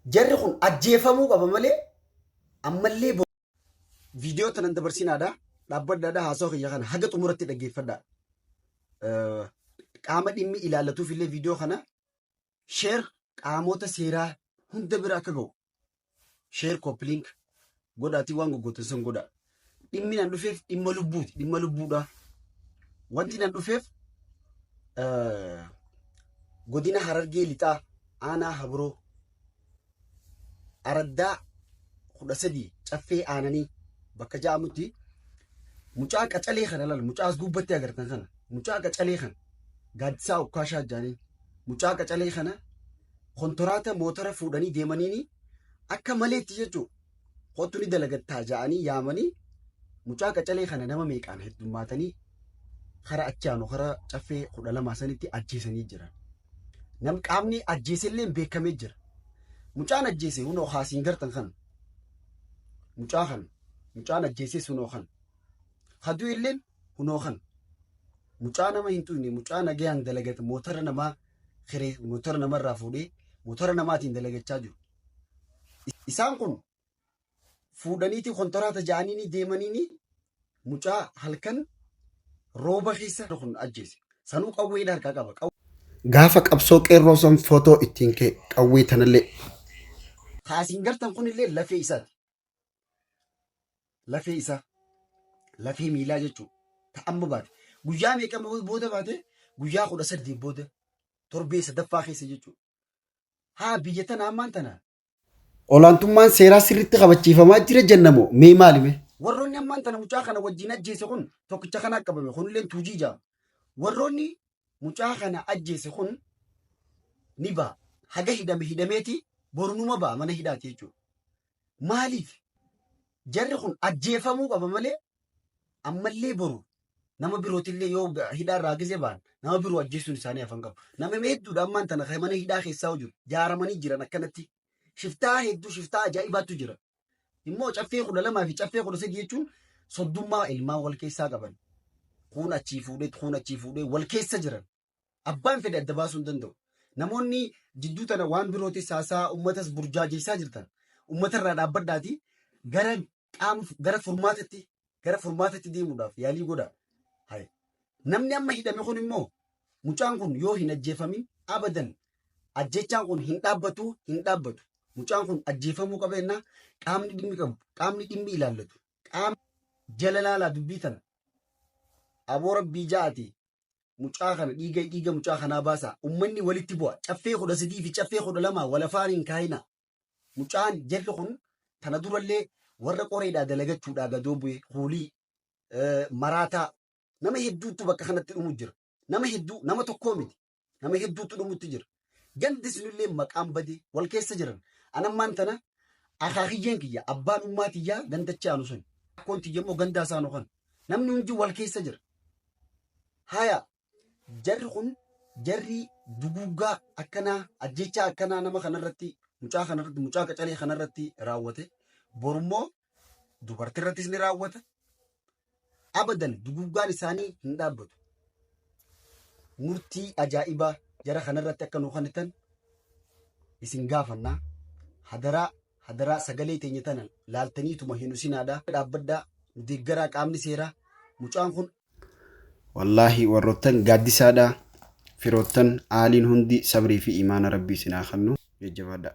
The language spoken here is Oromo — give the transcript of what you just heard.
Jarri kun ajjeefamuu qaba malee ammallee viidiyoo tanan dabarsinaadha. Dhaabbadhaadha haasawa kiyya kana haga xumuratti dhaggeeffadha. Qaama dhimmi ilaallatuuf illee viidiyoo kana sheer qaamota seeraa hunda bira akka ga'u sheer koppiliink godhaatii waan goggootan san godhaa. Dhimmi nan dhufeef dhimma lubbuuti dhimma lubbuudha. Wanti nan dhufeef godina Harargee Lixaa aanaa Habroo araddaa 13 caffee aananii bakka ja'amutti mucaa qacalee kana laal mucaa as gubbatti agartan kana mucaa qacalee kana gaaddisaa ukkaashaa jaaniin mucaa qacalee kana kontoraata motora fuudhanii deemaniini akka maleetti jechuun kottu ni dalagattaa ja'anii yaamanii mucaa qacalee kana nama meeqaan heddummaatanii kara achi aanu kara caffee 12 sanitti ajjeesanii jiran. Nam qaamni ajjeesellee beekamee jira. Mucaan ajjeese hunoo haasiin gartan kana. Mucaa kana mucaan ajjeeses hunoo kana. Haduu illeen hunoo kana. Mucaa nama hin tuyne mucaa nagayaan dalagate motora namaa kiree motora namarraa fuudhee motora namaatiin dalagachaa jiru. Isaan kun fuudhaniiti kontoraata ja'aniini deemaniini mucaa halkan rooba keessa kun ajjeese. Sanuu qawwee harkaa qaba. Gaafa qabsoo qeerroo san footoo ittiin ka'e qawwee tanallee. Kaasiin gartan kunillee lafee isaati. Lafee isaa. Lafee miilaa jechuudha. Ta amma baate. Guyyaa meeqa booda baate? Guyyaa 18 booda. Torbee sadaffaa keessa jechuudha. Haa biyya tana ammaan tana Olaantummaan seeraa sirriitti kabachiifamaa jira jenna moo mee maali mee? Warroonni ammaan tana mucaa kana wajjin ajjeese kun tokkicha kana qabame kunillee tuujii jaama. Warroonni mucaa kana ajjeese kun ni ba'a. Haga hidhame hidhameeti borunuma ba'a mana hidhaati jechuudha. Maaliif? Jarri kun ajjeefamuu qaba malee ammallee boru nama birootillee yoo hidhaa irraa gizee ba'an nama biroo ajjeesuun isaanii hafan qabu. Nama hedduudha ammaan tana kan mana hidhaa keessaa jiru jaaramanii jiran akkanatti. Shiftaa hedduu shiftaa ajaa'ibaatu jira. Immoo caffee 12 fi caffee 13 jechuun soddummaa ilmaan wal keessaa qaban. Kuun achii fuudhee kuun achii fuudhee wal keessa jiran. Abbaan fedhe adda baasuu hin danda'u. Namoonni jidduu tana waan birootis haasaa uummatas burjaajessaa jirtan. Uummata irraa dhaabbadhaatii gara qaama gara furmaatatti gara furmaatatti deemuudhaaf yaalii godhaa. Haye. Namni amma hidhame kun immoo mucaan kun yoo hin ajjeefamin abadan ajjechaan kun hin dhaabbatu hin dhaabbatu. Mucaan kun ajjeefamuu qaba jennaa qaamni dhimmi qabu qaamni dhimmi ilaallatu qaama jala laalaa dubbii tana. Aboo rabbii ja'aati mucaa kana dhiiga dhiiga mucaa kanaa baasaa ummanni walitti bu'a caffee 13 fi caffee 12 wal afaan hin kaayina mucaan jarri kun tana durallee warra qoreedhaa dalagachuudhaa gadoo bu'e kuulii maraataa nama hedduutu bakka kanatti dhumu jira nama hedduu nama tokkoo miti nama hedduutu dhumutti jira gandi sunillee maqaan badee wal keessa jiran anammaan tana akaakiyyeen kiyya abbaan ummaa tiyyaa gandachi aanu sun akkoon tiyya immoo gandaa isaanu kan namni hundi wal keessa jira Haya jarri kun jarri duguuggaa akkanaa ajjechaa akkanaa nama kanarratti mucaa kanarratti mucaa qacalee kanarratti raawwate borummoo dubartirrattis ni raawwata. Abadan duguuggaan isaanii hin dhaabbatu. Murtii ajaa'ibaa jara kanarratti akka nu kennitan isin gaafannaa. Hadaraa Hadaraa sagalee teenya tana laaltaniituma hin usinaadha. Dhaabbadhaa nu deeggaraa qaamni seeraa mucaan kun. Wallaahi warroottan gaaddisaadha firoottan aaliin hundi sabrii fi imaana rabbii isin haa kennu jajjabaadha.